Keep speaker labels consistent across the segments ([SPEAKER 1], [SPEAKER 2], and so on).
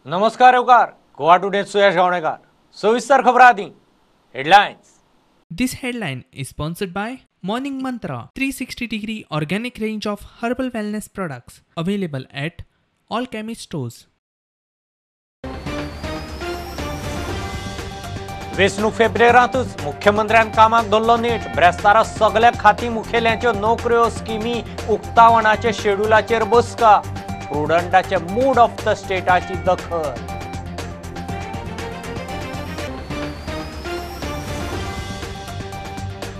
[SPEAKER 1] नमस्कार येवकार गोवा टुडे सुयश गावणेकार. सविस्तर खबरां आदी headlines.
[SPEAKER 2] This headline is sponsored by Morning Mantra 360 degree organic range of herbal wellness products available at all chemist stores.
[SPEAKER 1] वेंचणूक फेब्रेरांतूच मुख्यमंत्र्यान कामाक धरलो नेट. ब्रेस्तारा सगल्या खाती मुखेल्यांच्यो नोकऱ्यो स्किमी उक्तावणाचे शेड्युलाचेर बसका. प्रुडंटाचे मूड ऑफ the स्टेटाची दखल.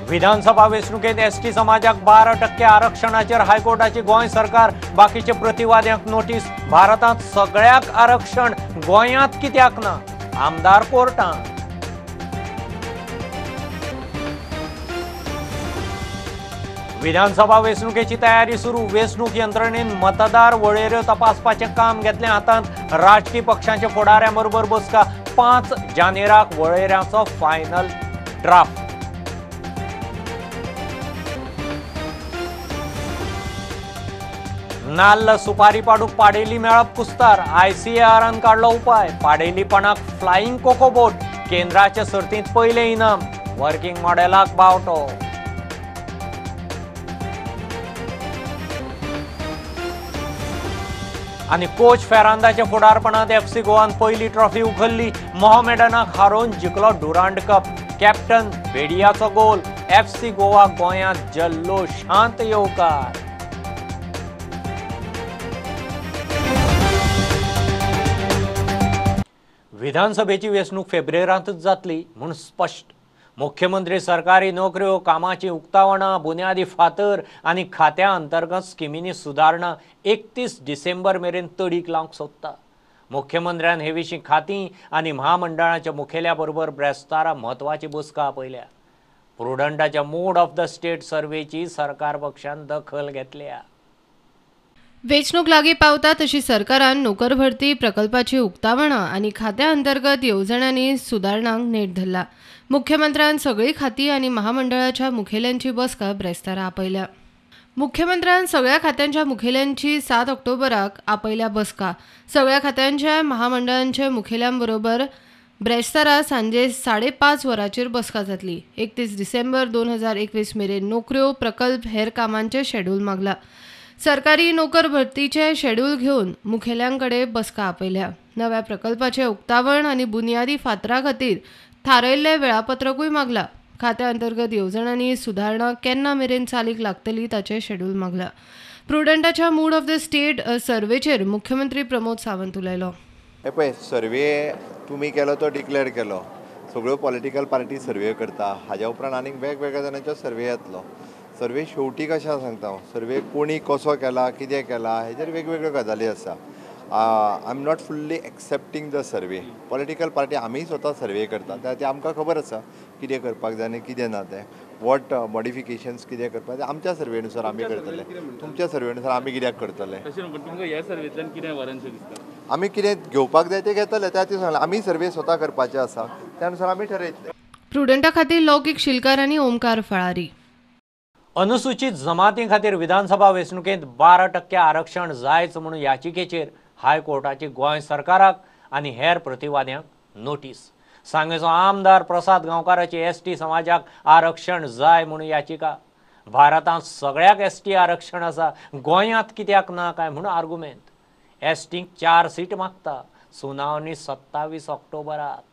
[SPEAKER 1] विधानसभा वेंचणुकेंत एसटी समाजाक 12% आरक्षणाचेर हायकोर्टाची गोंय सरकार बाकीचे प्रतिवाद्यांक नोटीस. भारतांत सगळ्याक आरक्षण, गोंयांत कित्याक ना? आमदार कोर्टांत. विधानसभा वेंचणुकेची तयारी सुरू. वेंचणूक यंत्रणेन मतदार वळेऱ्यो तपासपाचें काम घेतलें हातांत. राजकी पक्षांच्या फुडाऱ्यां बरोबर बसका. 5 जानेराक वळेऱ्यांचो फायनल ड्राफ्ट. नाल्ल सुपारी पाडूक पाडेली मेळप कुस्तार. आयसीएआरान काडलो उपाय. पाडेलीपणाक फ्लायिंग कोको बोट. केंद्राचे सर्तींत पयलें इनाम. वर्किंग मॉडेलाक बावटो. आनी कोच फेरांदाच्या फुडारपणांत एफसी गोवान पयली ट्रॉफी उखल्ली. मोहमेडनाक हारोवन जिखलो डुरांड कप. कॅप्टन बेडियाचो गोल. एफसी गोवा गोंयांत जल्लोशांत येवकार. विधानसभेची वेंचणूक फेब्रेरांतच जातली म्हूण स्पश्ट. मुख्यमंत्री सरकारी नोकऱ्यो, कामाची उक्तावणां, बुन्यादी फातर आनी खात्या अंतर्गत स्किमींनी सुदारणा 31 डिसेंबर मेरेन तडीक लावंक सोदता. मुख्यमंत्र्यान हे विशीं खातीं आनी महामंडळाच्या मुखेल्या बरोबर ब्रेस्तारा म्हत्वाची बसका आपयल्या. प्रुडंटाच्या मूड ऑफ the state सर्वेची सरकार पक्षान दखल घेतल्या.
[SPEAKER 3] वेंचणूक लागीं पावता तशी सरकारान नोकर भरती प्रकल्पाची उक्तावणां आनी खात्या अंतर्गत येवजण्यांनी सुदारणांक नेट धरला. मुख्यमंत्र्यान सगळीं खातीं आनी महामंडळाच्या मुखेल्यांची बसका ब्रेस्तारा आपयल्या. मुख्यमंत्र्यान सगळ्या खात्यांच्या मुखेल्यांची 7 ऑक्टोबराक आपयल्या बसका. सगळ्या खात्यांच्या महामंडळांच्या मुखेल्यांबरोबर ब्रेस्तारा सांजे 5:30 वरांचेर बसका जातली. 31 डिसेंबर 2021 मेरेन नोकऱ्यो, प्रकल्प, हेर कामांचें शेड्यूल मागला. सरकारी नोकर भरतीचे शेड्यूल घेवन मुखेल्यांकडे बसका आपयल्या. नव्या प्रकल्पाचे उक्तावण आनी बुन्यादी फातरा खातीर थारायिल्लें वेळापत्रकूय मागला. खात्या अंतर्गत येवजण्यांनी सुदारणा केन्ना मेरेन चालीक लागतली ताचें शेड्यूल मागला. प्रुडंटाच्या मूड ऑफ the state सर्वेचेर मुख्यमंत्री प्रमोद सावंत उलयलो.
[SPEAKER 4] हे पळय, सर्वे तुमी केलो तो डिक्लेअर केलो. सगळ्यो पॉलिटिकल पार्टी सर्वे करता. हाज्या उपरांत आनीक वेगवेगळ्या जाणांचो सर्वे येतलो. सर्वे शेवटी कशें सांगता हांव, सर्वे कोणी कसो केला, कितें केला हेजेर वेगवेगळ्यो गजाली आसा. I am not fully accepting the survey. Political party आमी स्वता सर्वे करता, त्या ते आमकां खबर आसा कितें करपाक जाय आनी कितें ना तें, what modifications कितें करपाक जाय आमच्या सर्वेनुसार आमी करतले. तुमच्या सर्वेनुसार आमी कित्याक करतले? आमी कितें घेवपाक जाय तें घेतले. त्या खातीर सांगलें आमी सर्वे स्वता करपाचे आसा, त्या अनुसार आमी ठरयतले.
[SPEAKER 3] प्रुडंटा खातीर लौकीक शिलकार आनी ओमकार फळारी.
[SPEAKER 1] अनुसूचित जमाती खातीर विधानसभा वेंचणुकेंत 12% आरक्षण जायच म्हणून याचिकेचेर हायकोर्टाची गोंय सरकाराक आनी हेर प्रतिवाद्यांक नोटीस. सांगेचो आमदार प्रसाद गांवकाराची एसटी समाजाक आरक्षण जाय म्हणून याचिका. भारतांत सगळ्याक एसटी आरक्षण आसा, गोंयांत कित्याक ना काय म्हणून आर्गुमेंत. एसटींक 4 सीट मागता. सुनावणी 27 ऑक्टोबराक.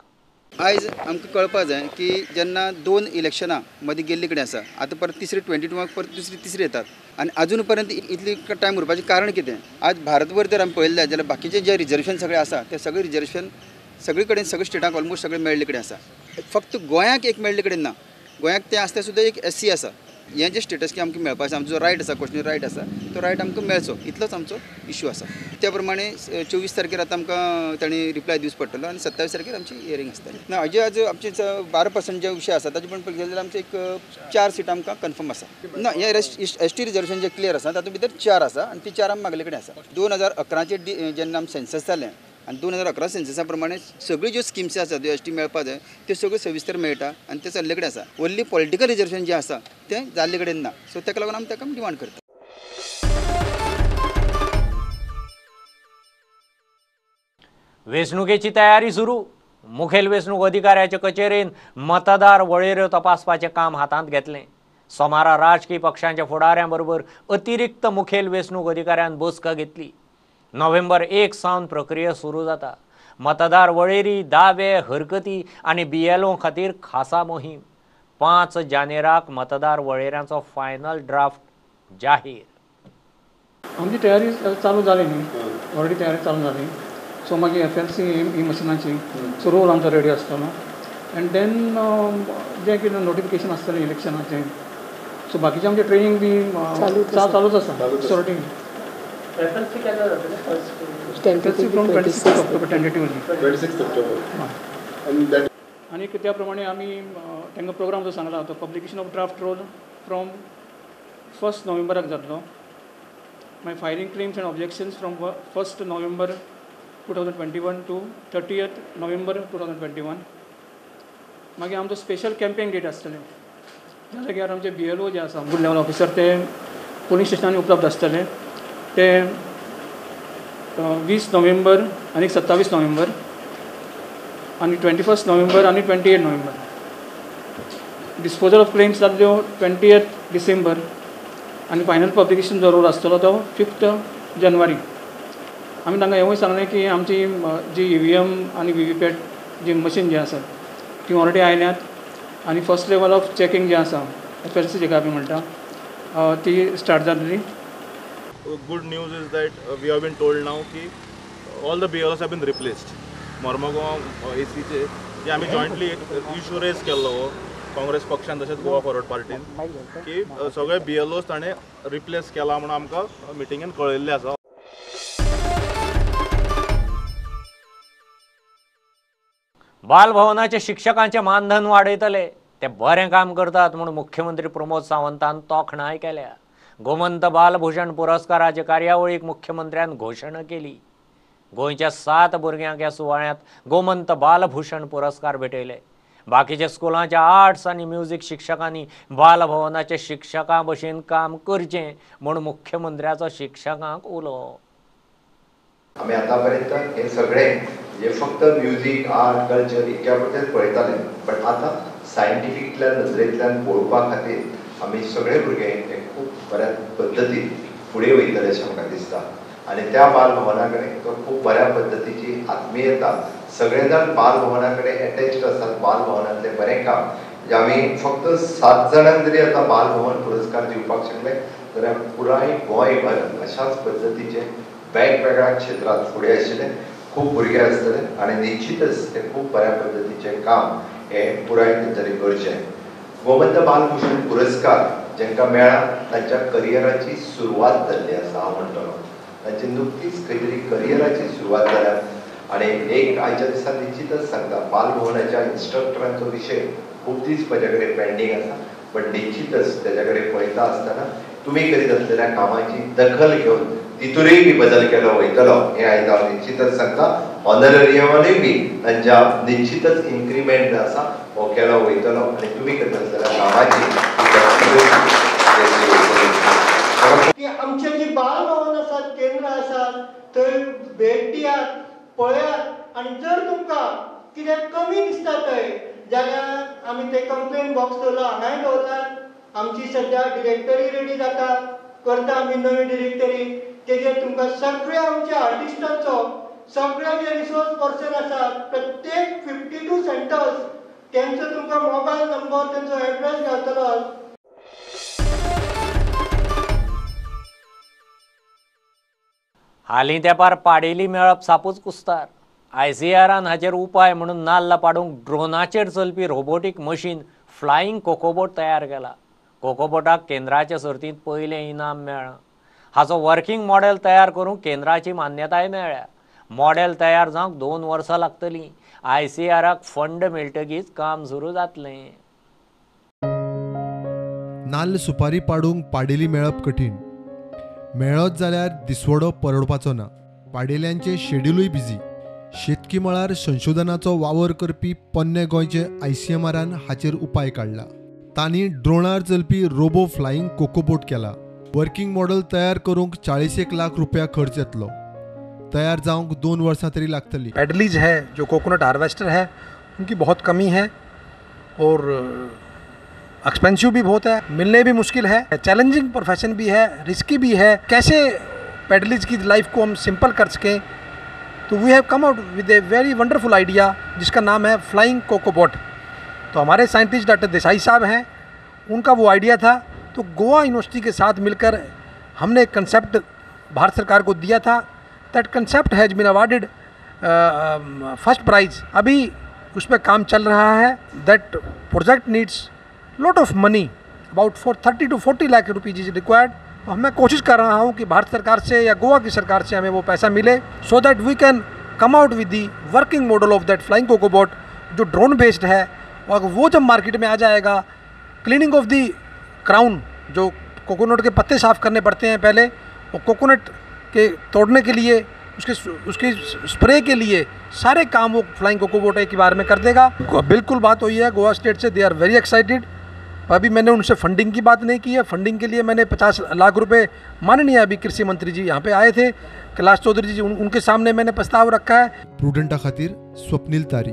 [SPEAKER 5] आयज आमकां कळपा जाय की जेन्ना 2 इलेक्शनां मदीं गेल्ली कडेन आसा, आतां परत तिसरी 22 परत दुसरी तिसरी येतात आनी अजून पर्यंत इतली टायम उरपाचें कारण कितें? आज भारतभर जर आमी पळयलें जाल्यार बाकीचे जे रिजर्वेशन सगळें आसा ते सगळे रिजर्वेशन सगळे कडेन सगळे स्टेटाक ऑलमोस्ट सगळे मेळ्ळे कडेन आसा. फक्त गोंयाक एक मेळ्ळे कडेन ना. गोंयाक तें आसता सुद्दां एक एससी आसा. हें जें स्टेटस की आमकां मेळपा आसा, आमचो जो रायट आसा, क्वेश्चन रायट आसा, तो रायट आमकां मेळचो इतलोच आमचो इश्यू आसा. त्या प्रमाणे 24 तारखेर आतां आमकां तांणी रिप्लाय दिवचो पडटलो आनी 27 तारखेर आमची हियरींग आसतली. ना हाजे आज आमचे 12% जे विशय आसा ताजे पण पळयलें जाल्यार आमचे एक 4 सीट आमकां कन्फर्म आसा. ना हें एस टी रिजर्वेशन जें क्लियर आसा तातूंत भितर 4 आसा आनी ती 4 आमी मागले कडेन आसा. 2011 जेन्ना आमी सेन्सस जालें आनी 2011 सेन्ससा प्रमाणे सगळ्यो ज्यो स्किम्स आसा ज्यो एस टी मेळपा जाय त्यो सगळ्यो सविस्तर मेळटा आनी ते चल्ले कडेन आसा. ओन्ली पॉलिटिकल रिजर्वेशन जें आसा तें जाल्ले कडेन ना. सो ताका लागून आमी ताका डिमांड करता.
[SPEAKER 1] वेंचणुकेची तयारी सुरू. मुखेल वेंचणूक अधिकाऱ्याचे कचेरेन मतदार वळेऱ्यो तपासपाचें काम हातांत घेतलें. सोमारा राजकी पक्षांच्या फुडाऱ्यां बरोबर अतिरिक्त मुखेल वेंचणूक अधिकाऱ्यान बसका घेतली. नोव्हेंबर 1 सावन प्रक्रिया सुरू जाता. मतदार वळेरी, दावे, हरकती आनी BLO खातीर खासा मोहीम. 5 जानेराक मतदार वळेऱ्यांचो फायनल ड्राफ्ट जाहीर.
[SPEAKER 6] आमची तयारी चालू जाली न्ही, ऑलरेडी तयारी चालू जाली. सो मागीर FLC ही मशिनाची सो रोल आमचो रेडी आसतलो एंड then जें कितें नोटिफिकेशन आसतलें इलेक्शनाचें, सो बाकीचें आमचें ट्रेनींग बी चालूच आसा. Sorting FLC from 26 October tentatively
[SPEAKER 7] 26 October.
[SPEAKER 6] आनी त्या प्रमाणे आमी तांकां प्रोग्राम जो सांगला तो publication of draft roll from 1 नोव्हेंबराक जातलो. मागीर filing claims and objections from 1 November 2021 to 30 November 2021. मागीर आमचो स्पेशल कॅम्पेन डेट आसतलें, ज्या जाग्यार आमचे BLO जे आसा बूथ लेवल ऑफिसर ते पोलीस स्टेशनांनी उपलब्ध आसतले. ते 20 नोव्हेंबर आनी 27 नोव्हेंबर आनी 21 नोव्हेंबर आनी 28 नोव्हेंबर. डिस्पोजल ऑफ क्लेम्स जातल्यो 20 डिसेंबर आनी फायनल पब्लिकेशन जो रोल आसतलो तो 5 जानेवारी. आमी तांकां हेंवूय सांगलें की आमची जी EVM आनी VVPAT जी मशीन जी आसा ती ऑलरेडी आयल्यात आनी फर्स्ट लेवल ऑफ चॅकिंग जें आसा FLC जेका आमी म्हणटा ती स्टार्ट जातली.
[SPEAKER 7] Good news is that we have been told now की all the BLOs have been replaced. Mormugao ACचे जे आमी जॉयंटली एक इशू रेज केल्लो हो काँग्रेस पक्षान तशेंच गोवा फॉरवर्ड पार्टीन की सगळे BLOs ताणें रिप्लेस केला म्हणून आमकां मिटिंगेन कळयल्लें आसा.
[SPEAKER 1] बालभवनाचे शिक्षकांचे मानधन वाडयतले, ते बरें काम करतात म्हूण मुख्यमंत्री प्रमोद सावंतान तोखणाय केल्या. गोमंत बालभूषण पुरस्काराचे कार्यावळीक मुख्यमंत्र्यान घोशणा केली. गोंयच्या 7 भुरग्यांक ह्या सुवाळ्यांत गोमंत बालभूषण पुरस्कार भेटयले. बाकीच्या स्कुलांच्या आर्ट्स आनी म्युझिक शिक्षकांनी बालभवनाच्या शिक्षकां भशेन काम करचें म्हूण मुख्यमंत्र्याचो शिक्षकांक उलो.
[SPEAKER 4] आमी आतांपर्यंत हे सगळे जे फक्त म्युझिक, आर्ट, कल्चर इतक्या पुरतेंच पळयताले, बट आतां सायंटिफिकल्या नदरेंतल्यान पळोवपा खातीर आमी सगळे भुरगे हे खूब बऱ्या पद्दतीन फुडें वयतले अशें म्हाका दिसता. आनी त्या बालभवना कडेन तो खूब बऱ्या पद्दतीची आत्मीयता, सगळे जाण बालभवना कडेन एटॅच्ड आसात. बालभवनांतलें बरें काम म्हणजे आमी फक्त 7 जाणांक जरी आतां बालभवन पुरस्कार दिवपाक शकले जाल्यार पुराय गोंयभर अशाच पद्दतीचे वेगवेगळ्या क्षेत्रांत फुडें आशिल्ले खूब भुरगे आसतले आनी निश्चितच ते खूब बऱ्या पद्दतीचें काम हें पुराय तेंच्यांनी करचें. गोमंत बालभूषण पुरस्कार जांकां मेळ्ळा तांच्या करियराची सुरवात जाल्ली आसा. हांव म्हणटलो तांची नुकतीच खंय तरी करियराची सुरवात जाल्या. आनी एक आयच्या दिसा निश्चितच सांगता, बालभवनाच्या इन्स्ट्रक्टरांचो विशय खूब दीस म्हज्या कडेन पेंडींग आसा, बट निश्चितच तेज्या कडेन पळयता आसतना तुमी करीत आसलेल्या कामाची दखल घेवन तितूरय बी बदल केलो वयतलो हें आयज हांव निश्चितच सांगता. ऑनररियमानूय बी तांच्या निश्चितच इन्क्रिमेंट आसा हो केलो वयतलो आनी तुमी करीत आसलेल्या कामाची
[SPEAKER 8] की आमचे जी बालभवन आसात, केंद्र आसात थंय भेट दियात, पळयात आनी जर तुमकां कितें कमी दिसता थंय जाल्यार आमी ते कंप्लेन बॉक्स दवरला, हांगाय दवरलात. आमची सद्या डिरेक्टरी रेडी जाता, करता आमी नवी डिरेक्टरी. तेजेर तुमकां सगळ्या आमच्या आर्टिस्टांचो, सगळे जे रिसोर्स पर्सन आसात प्रत्येक 52 सेंटर्स तेंचो तुमकां मोबायल नंबर, तेंचो एड्रेस घालतलो.
[SPEAKER 1] हालीं तेंपार पाडेली मेळप सापूच कुस्तार. ICARन हाचेर उपाय म्हणून नाल्ल पाडूंक ड्रोनाचेर चलपी रोबोटीक मशीन फ्लायिंग कोकोबोट तयार केला. कोकोबोटाक केंद्राचे सर्तींत पयलें इनाम मेळ्ळां. हाचो वर्किंग मॉडेल तयार करूंक केंद्राची मान्यताय मेळ्ळ्या. मॉडेल तयार जावंक 2 वर्सां लागतलीं. ICARक फंड मेळटकीच काम सुरू जातलें.
[SPEAKER 9] नाल्ल सुपारी पाडूंक पाडेली मेळप कठीण, मेळत जाल्यार दिसवडो परवडपाचो ना. पाडेल्यांचें शेड्युलूय बिजी. शेतकी मळार संशोधनाचो वावर करपी पोन्ने गोंयचे ICMRन हाचेर उपाय काडला. तांणी ड्रोनार चलपी रोबो फ्लायिंग कोकोबोट केला. वर्किंग मॉडेल तयार करूंक 40 लाख रुपया खर्च येतलो. तयार जावंक 2 वर्सां तरी लागतली.
[SPEAKER 10] पेडलीज है जो कोकोनट हार्वेस्टर है उनकी बहुत कमी है और एक्सपेंसिव भी बहुत है, मिलने भी मुश्किल है, चैलेंजिंग प्रोफेशन भी है, रिस्की भी है. कैसे पेडलीज की लाइफ को हम सिंपल कर सकें, तो we have come out with a very wonderful idea जिसका नाम है फ्लाइंग कोकोबॉट. तो हमारे साइंटिस्ट डॉक्टर देसाई साहब हैं, उनका वो आइडिया था. तो गोवा यूनिवर्सिटी के साथ मिलकर हमने एक कंसेप्ट भारत सरकार को दिया था. That concept has been awarded first prize. अभी उस पर काम चल रहा है. That project needs lot of money, about 30 to 40 lakh rupees is required. तो मैं कोशिश कर रहा हूँ कि भारत सरकार से या गोवा की सरकार से हमें वो पैसा मिले, so that we can come out with the working model of that flying cocobot जो ड्रोन बेस्ड है. और वो जब मार्केट में आ जाएगा, क्लीनिंग ऑफ the crown, जो कोकोनट के पत्ते साफ़ करने पड़ते हैं पहले, और कोकोनट के तोड़ने के लिए उसके स्प्रे के लिए सारे काम वो फ्लाइंग कोकोबोट एक ही बार में कर देगा. बिल्कुल बात हुई है गोवा स्टेट से, they are very excited. अभी मैंने उनसे फंडिंग की बात नहीं की है. फंडिंग के लिए मैंने 50 लाख रुपए माननीय अभी कृषि मंत्री जी यहाँ पे आए थे, कैलाश चौधरी जी, उनके सामने मैंने प्रस्ताव रखा है.
[SPEAKER 9] प्रुडंटा खातीर स्वप्नील तारी.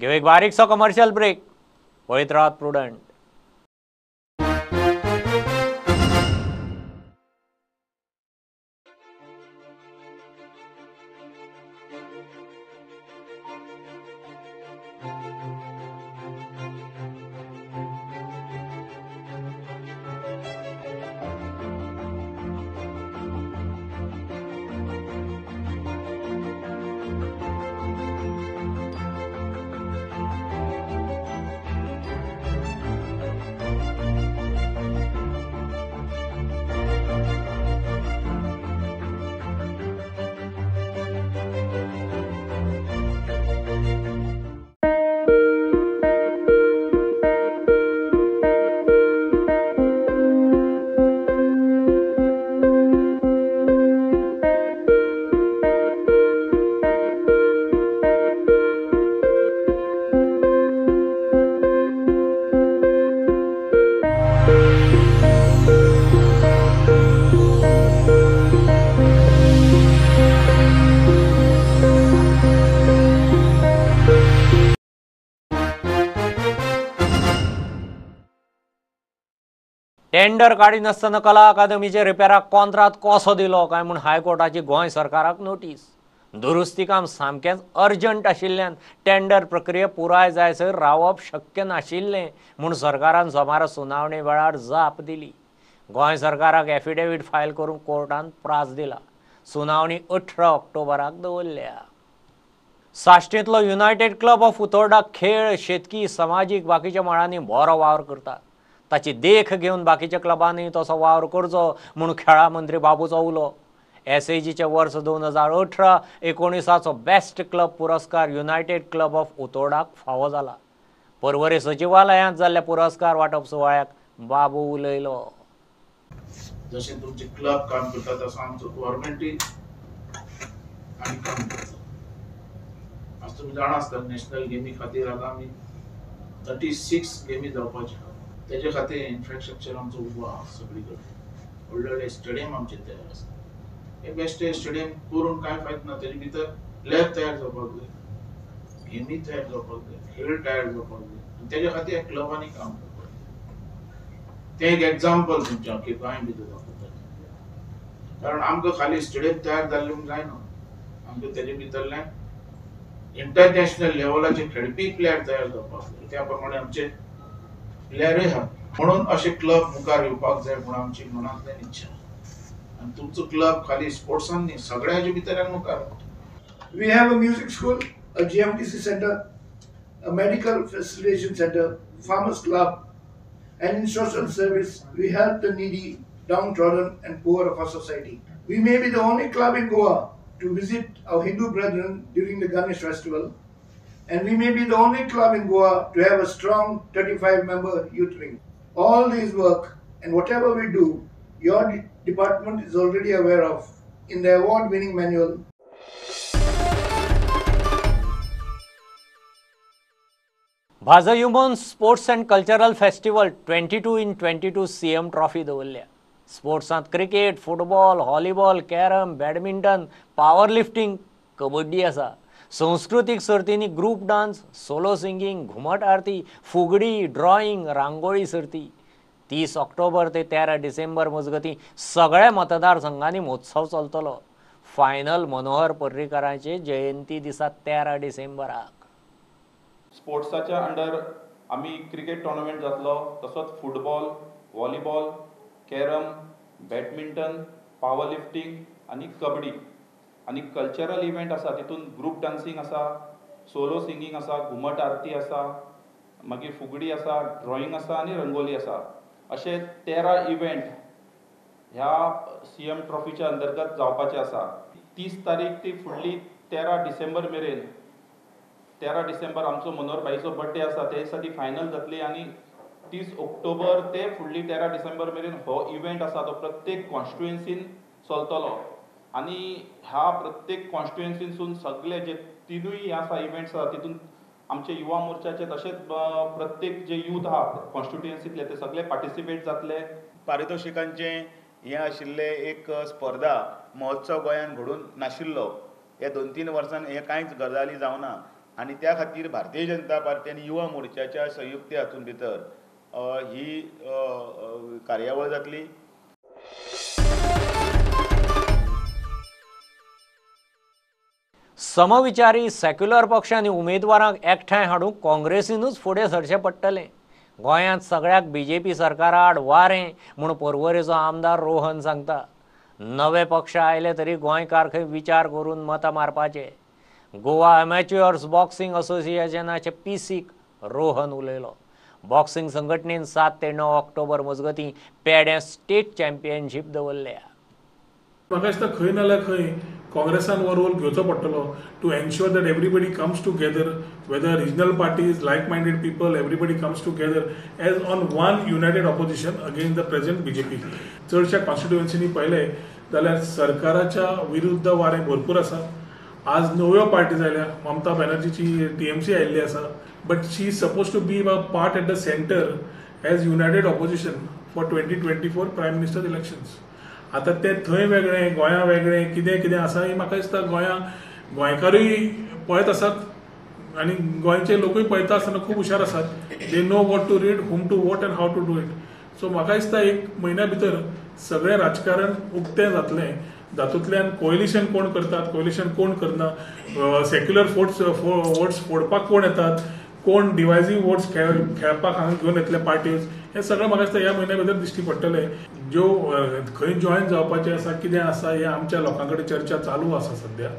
[SPEAKER 1] घेऊ एक बारीकसो कमर्शियल ब्रेक. पळयत रावात प्रुडंट. टेंडर काडिनासतना कला अकादमीचे रिपेराक कॉन्त्रात कसो दिलो काय म्हूण हायकोर्टाची गोंय सरकाराक नोटीस. दुरुस्ती काम सामकेंच अर्जंट आशिल्ल्यान टेंडर प्रक्रिया पुराय जायसर रावप शक्य नाशिल्लें म्हूण सरकारान सोमारा सुनावणे वेळार जाप दिली. गोंय सरकाराक एफिडेवीट फायल करून कोर्टान प्रास दिला. सुनावणी 18 ऑक्टोबराक दवरल्या. साश्टींतलो युनायटेड क्लब ऑफ उतोर्डा खेळ, शेतकी, समाजीक बाकीच्या मळांनी बरो वावर करता. ताची देख घेवन बाकीच्या क्लबांनी तसो वावर करचो म्हूण खेळा मंत्री बाबूचो उलो. एसएजीचे वर्स 2018-19 बेस्ट क्लब पुरस्कार युनायटेड क्लब ऑफ उतोर्डाक फावो जाला. पर्वरी सचिवालयांत जाल्ल्या पुरस्कार वांटप सुवाळ्याक बाबू उलयलो.
[SPEAKER 11] जशें तुमचे क्लब काम करता तसो आमचो गव्हर्मेंटूय आनी काम करता. आज तुमी जाणा आसता नॅशनल गेमी खातीर आतां आमी 36 गेमी जावपाच्यो. तेजे खातीर इन्फ्रास्ट्रक्चर आमचो उबो आसा, सगळी कडेन व्हडले व्हडले स्टेडियम आमचे तयार आसा. हे बेश्टे स्टेडियम करून कांय फायदो ना, तेजे भितर प्लेयर तयार जावपाक जाय, गेमी तयार जावपाक जाय, खेळ तयार जावपाक जाय. आनी तेजे खातीर क्लबांनी काम करपाक जाय. तें एक एग्जाम्पल तुमच्या की गोंय भितर दाखोवपाचें, कारण आमकां खाली स्टेडियम तयार जाल्लें म्हूण जायना, आमकां तेजे भितरल्यान इंटरनॅशनल लेवलाचे खेळपी प्लेयर तयार जावपाक जाय. त्या प्रमाणे आमचे प्लेयरूय आहा, म्हणून अशे क्लब मुखार येवपाक जाय म्हूण आमची मनांतल्यान इच्छा. आनी तुमचो क्लब खाली स्पोर्ट्सान न्ही, सगळ्याच्या भितर मुखार.
[SPEAKER 12] We have a music school, a GMTC center, a medical facilitation center, farmers club, and in social service we help the needy, downtrodden and poor of our society. We may be the only club in Goa to visit our Hindu brethren during the Ganesh festival, and we may be the only club in Goa to have a strong 35-member youth wing. All these work and whatever we do, your department is already aware of in the award-winning manual.
[SPEAKER 1] भाजयुमोन sports and cultural festival 22 in 22 CM trophy दवरल्या. स्पोर्ट्सांत cricket, football, volleyball, carrom, badminton, power lifting, kabaddi आसा. संस्कृतीक सर्तींनी group dance, solo singing, घुमट आरती, फुगडी, drawing, रांगोळी सर्ती. 30 ऑक्टोबर ते 13 डिसेंबर मजगतीं सगळ्या मतदारसंघांनी महोत्सव चलतलो. फायनल मनोहर पर्रीकरांचे जयंती दिसा 13 डिसेंबराक.
[SPEAKER 7] स्पोर्ट्साच्या अंडर आमी क्रिकेट टुर्नामेंट जातलो, तसोच football, volleyball, carrom, badminton, power lifting आनी कबड्डी. आनी कल्चरल इव्हेंट आसा तितून ग्रूप डान्सिंग आसा, सोलो सिंगींग आसा, घुमट आरती आसा, मागीर फुगडी आसा, ड्रॉइंग आसा आनी रंगोली आसा. अशे 13 इव्हेंट ह्या सीएम ट्रॉफीच्या अंतर्गत जावपाचे आसा. 30 तारीख ती फुडली 13 डिसेंबर मेरेन, 13 डिसेंबर आमचो मनोहर भाईचो बर्थडे आसा, ते दिसा ती फायनल जातली. आनी 30 ऑक्टोबर ते फुडली 13 डिसेंबर मेरेन हो इव्हेंट आसा तो प्रत्येक कॉन्स्टिट्युएन्सीन चलतलो. आनी ह्या प्रत्येक कॉन्स्टिट्युएन्सीनसून सगळे जे तिनूय आसा इव्हेंट्स आसा तितून आमचे युवा मोर्चाचे तशेंच प्रत्येक जे यूथ आहा कॉन्स्टिट्युएन्सींतले ते सगळे पार्टिसिपेट जातले.
[SPEAKER 13] पारितोशिकांचें हें आशिल्लें एक स्पर्धा महोत्सव गोंयांत घडून नाशिल्लो. ह्या 2-3 वर्सान हे कांयच गजाली जावना आनी त्या खातीर भारतीय जनता पार्टी आनी युवा मोर्चाच्या संयुक्त हातूंत भितर ही कार्यावळ जातली.
[SPEAKER 1] समविचारी सेक्युलर पक्ष आनी उमेदवारांक एकठांय हाडूंक काँग्रेसीनूच फुडें सरचें पडटलें. गोंयांत सगळ्याक बीजेपी सरकारा आड वारें म्हूण पर्वरेचो आमदार रोहन सांगता. नवे पक्ष आयले तरी गोंयकार खंय विचार करून मतां मारपाचे. गोवा एमॅच्युअर्स बॉक्सिंग असोसिएशनाचे पीसीक रोहन उलयलो. बॉक्सिंग संघटनेन 7 ते 9 ऑक्टोबर मजगतीं पेड्यां स्टेट चॅम्पियनशीप दवरल्या.
[SPEAKER 14] म्हाका दिसता खंय नाल्यार खंय काँग्रेसान हो रोल घेवचो पडटलो to ensure that everybody comes together, whether regional parties, like minded people, everybody comes together as on one united opposition against the present BJP. चडश्या कॉन्स्टिट्युएन्सीनी पळयलें जाल्यार सरकाराच्या विरुद्ध वारें भरपूर आसा. आज नव्यो पार्टी जाल्या, ममता बॅनर्जीची टीएमसी आयिल्ली आसा, but she is suppose to be a part at the centre as united opposition for 2024 prime minister elections. आतां तें थंय वेगळें, गोंया वेगळें, कितें कितें आसा हें म्हाका दिसता गोंयकारूय पळयत आसात आनी गोंयचे लोकूय पळयता आसतना खूब हुशार आसात. They know what to read, whom to vote and how to do it. So म्हाका दिसता एक म्हयन्या भितर सगळें राजकारण उक्तें जातलें. तातूंतल्यान कोएलिशन कोण करतात, कोएलिशन कोण करना, सेक्युलर वोट्स फोडपाक कोण येतात, कोण डिवायजीव वोट्स खेळपाक हांगा घेवन येतले पार्टीज, हें सगळें म्हाका दिसता ह्या म्हयन्या भितर दिश्टी पडटलें. ज्यो खंय जॉयन जावपाचें आसा, कितें आसा, हें आमच्या लोकां कडेन चर्चा चालू आसा सद्या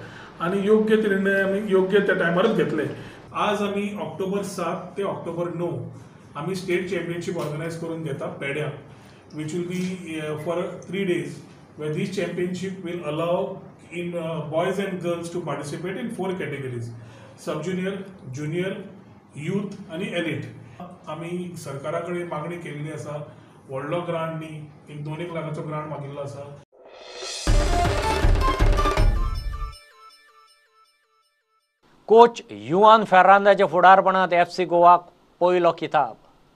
[SPEAKER 14] आनी योग्य ते निर्णय आमी योग्य त्या टायमारूच घेतले. आज आमी ऑक्टोबर 7 ते ऑक्टोबर 9 आमी स्टेट चॅम्पियनशीप ऑर्गनायज करून घेता पेड्यां, which will be for 3 days, where this championship will allow in boys and girls to participate in 4 categories: sub junior, junior, youth आनी एलिट. आमी सरकारा कडेन मागणी केल्ली आसा, व्हडलो ग्रांट न्ही, एक 2 लाखाचो ग्रांट मागिल्लो आसा.
[SPEAKER 1] कोच युआन फेर्रांदाच्या फुडारपणांत एफसी गोवाक पयलो किताब.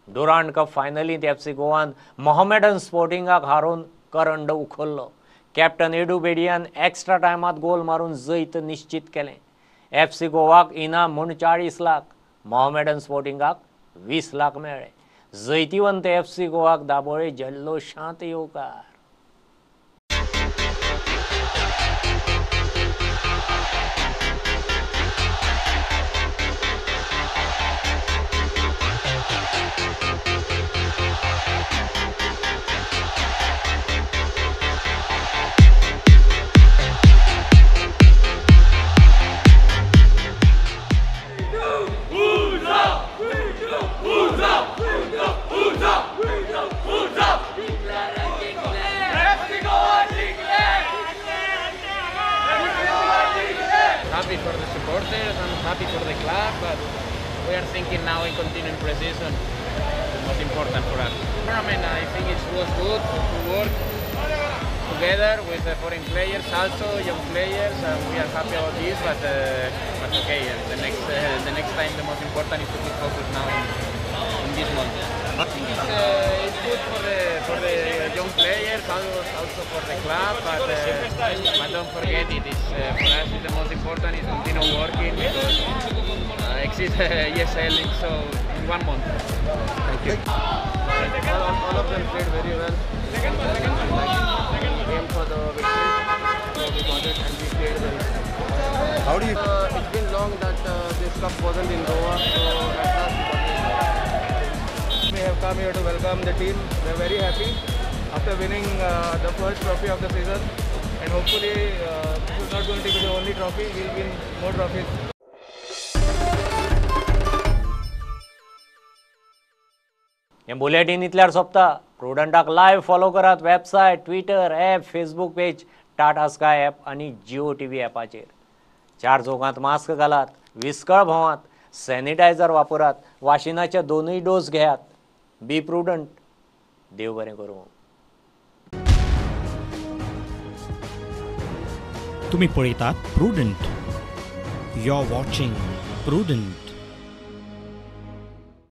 [SPEAKER 1] डुरांड कप फायनलींत एफसी गोवान मोहमेडन स्पोर्टिंगाक हारोवन करंड उखल्लो. कॅप्टन एडू बेडियान एक्स्ट्रा टायमांत गोल मारून जैत निश्चित केलें. एफसी गोवाक इनाम म्हूण 40 लाख, मोहमेडन स्पोर्टिंगाक 20 लाख मेळ्ळे. जैतिवंत एफसी गोवाक दाबोळे जल्लोशांत येवकार.
[SPEAKER 15] Happy for the supporters, I'm happy for the club, but we are thinking now in continuing pre-season, the most important for us. Tournament, I think it was good to work together with the foreign players, also young players, and we are happy about this. But okay, the next time the most important is to keep focus now in this month. I think it's good for the young players, also for the club, but don't forget it is for us it's the most important is continue working because exists ESL in so in 1 month. Thank you.
[SPEAKER 16] All of them played very well. Aim for the victory, so we got it and we played well.
[SPEAKER 4] How do you?
[SPEAKER 16] It's been long that this cup wasn't in Goa, so at last we got it.
[SPEAKER 17] We have come here to welcome the team. We are very happy after winning the first trophy of the season, and hopefully this is not going to be the only trophy. We'll win more trophies.
[SPEAKER 1] हे bulletin इतल्यार सोंपता. प्रुडंटाक live follow करात website, Twitter, app, Facebook page, Tata Sky app आनी Jio T V ॲपाचेर. चार चौगांत mask घालात, विस्कळ भोंवात, sanitiser वापरात, वाशिनाचे दोनूय dose घेयात. बी prudent. देव बरें करूं.
[SPEAKER 18] तुम्ही पळयतात Prudent. You are watching Prudent.